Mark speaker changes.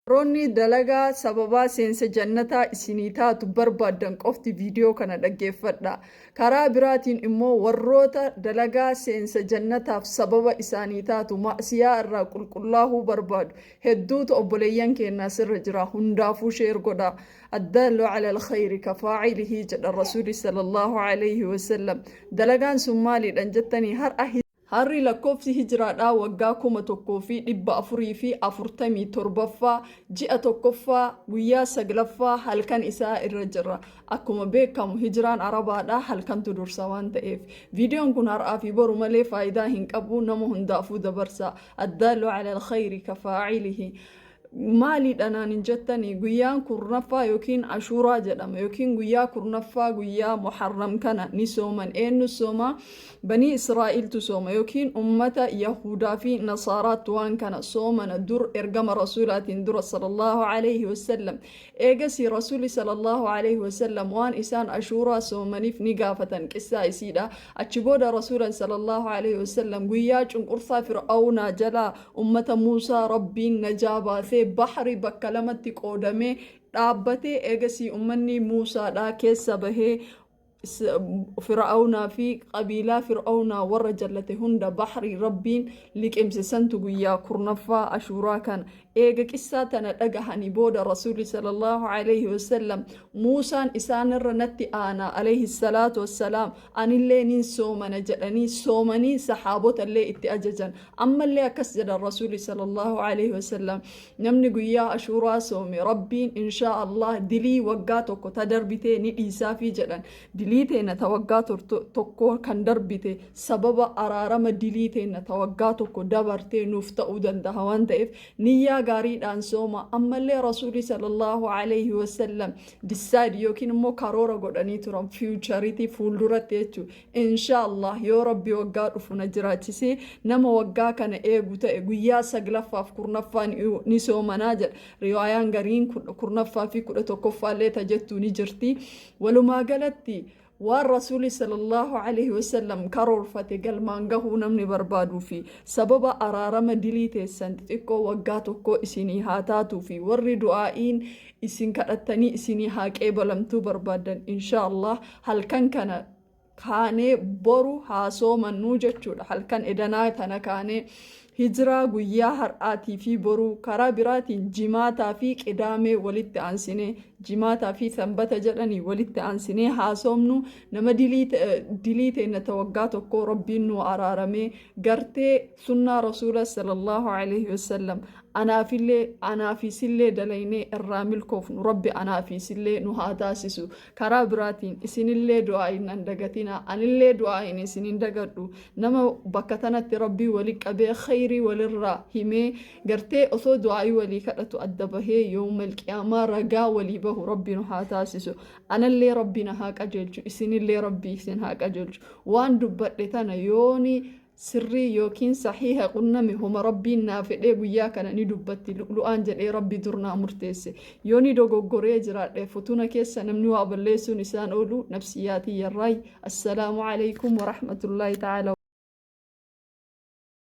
Speaker 1: Warroonni dalagaa sababaa seensa jannataa isinii taatu barbaaddan qofti viidiyoo kana dhaggeeffadhaa. Karaa biraatiin immoo warroota dalagaa seensa jannataaf sababa isaanii taatu ma'siyaa irraa qulqullaahuu barbaadu hedduutu obboleeyyan keenna asirra jira. Hundaafuu share godhaa. Addaallu alal khayri ka faa'ilihi jedhan Rasuuli sallallahu alayhi wasallam. Dalagaan sun maaliidhan jettanii har'a Har'i lakkoofsi hijraadhaa waggaa 1447ffaa ji'a 1ffaa guyyaa 9ffaa halkan isaa irra jirra. Akkuma beekamu hijraan Arabaadhaa halkantu dursa waan ta'eef. Viidiyoon kun har'aa fi boru malee faayidaa hin qabu nama hundaafuu dabarsaa. Addaallu alal khayri ka faa'ilihi. Maaliidha naan hin jettanii guyyaan kurnaffaa yookiin ashuuraa jedhama yookiin guyyaa kurnaffaa guyyaa muharram kana ni sooman. Eenyu sooma? Banii Israa'iiltu sooma yookiin ummata Yahudaa fi Nasaaraattu waan kana soomana dur ergama rasuulaatiin dura sallallahu alaihi wasallam. Eegasii Rasuulli sallallaahu aleyhi wasallam waan isaan Ashuuraa soomaniif ni gaafatan qissaa isiidha. Achi booda Rasuulan sallallaahu aleyhi wasallam guyyaa cunqursaa Fir'awnaa jalaa ummata Muusaa Rabbiin najaa baasee bahri bakka lamatti qoodamee dhaabbatee eegasii ummanni Muusaadhaa keessa bahee Fir'awnaa fi qabiilaa Fir'awnaa warra jallate hunda bahrii Rabbiin liqimse santu guyyaa kurnaffaa Ashuuraa kana. Eega qissaa tana dhagahanii booda Rasuulli sallallahu aleyhi wasallam Muusaan isaanirra natti aana aleyhi salaatu wassalaam anillee nin soomana jedhanii soomanii sahaabotallee itti ajajan. Ammallee akkas jedhan Rasuulli sallallahu aleyhi wasallam Namni guyyaa Ashuuraa soome Rabbiin inshaa Allaah dilii waggaa tokko ta darbitee ni dhiisaafii jedhan. Dilii teenna ta waggaa tokkoo kan darbite sababa araarama dilii teenna ta waggaa tokko dabartee nuuf ta'uu dandaha waan ta'eef niyyaa gaariidhaan sooma. Ammallee Rasuulli sallallahu aleyhi wasallam decide yookiin immoo karoora godhanii turan future'ti fuulduratti jechuudha. Inshaa Allah yoo Rabbi waggaa dhufu na jiraachisee nama waggaa kana eegu ta'e guyyaa saglaffaaf kurnaffaa ni soomanaa jedha. Riwaayaan gariin kurnaffaa fi 11ffaa illee ta jettu ni jirti. Walumaa galatti waan Rasuuli sallallahu alaihi wasallam karoorfate galmaan gahuu namni barbaaduu fi sababa araarama dilii teessan xixiqqoo waggaa tokkoo isinii haa taatuu fi warri du'aa'iin isin kadhattanii isinii haa qeebalamtuu barbaaddan inshaa Allah halkan kana kaanee boru haa soomannuu jechuudha. Halkan edanaa tana kaanee hijiraa guyyaa har'aatii fi boruu karaa biraatiin jimaataa fi qidaamee walitti aansinee jimaataa fi sanbata jedhanii walitti aansinee haa soomnu. Nama dilii teenna ta waggaa tokkoo Rabbiin nu araaramee gartee sunnaa rasuula sallallahu alaihi wasallam anaafillee anaafiisillee dalaynee irraa milkoofnu Rabbi anaafiisillee nu haa taasisu. Karaa biraatiin isinillee du'aa'iin nan dagatinaa anillee du'aa'iin isin hin dagadhu. Nama bakka tanatti Rabbii wali qabee khayrii walirraa himee gartee osoo du'aa'ii walii kadhatu adda bahee yawmal qiyaamaa ragaa walii bahu Rabbi nu haa taasisu. Anallee Rabbi na haa qajeelchu isinillee Rabbi isin haa qajeelchu. Waan dubbadhe tana yooni sirrii yookiin sahiiha qunname homa Rabbiin naa fedhee guyyaa kana ni dubbatti lu'lu'aan jedhee Rabbi dur naa murteesse. Yoo ni dogoggoree jiraadhe futuna keessa namni waa balleessuun isaan oolu nafsiyyaa tiyyarraayi. Assalaamu aleykum warahmatullaahi ta'ala.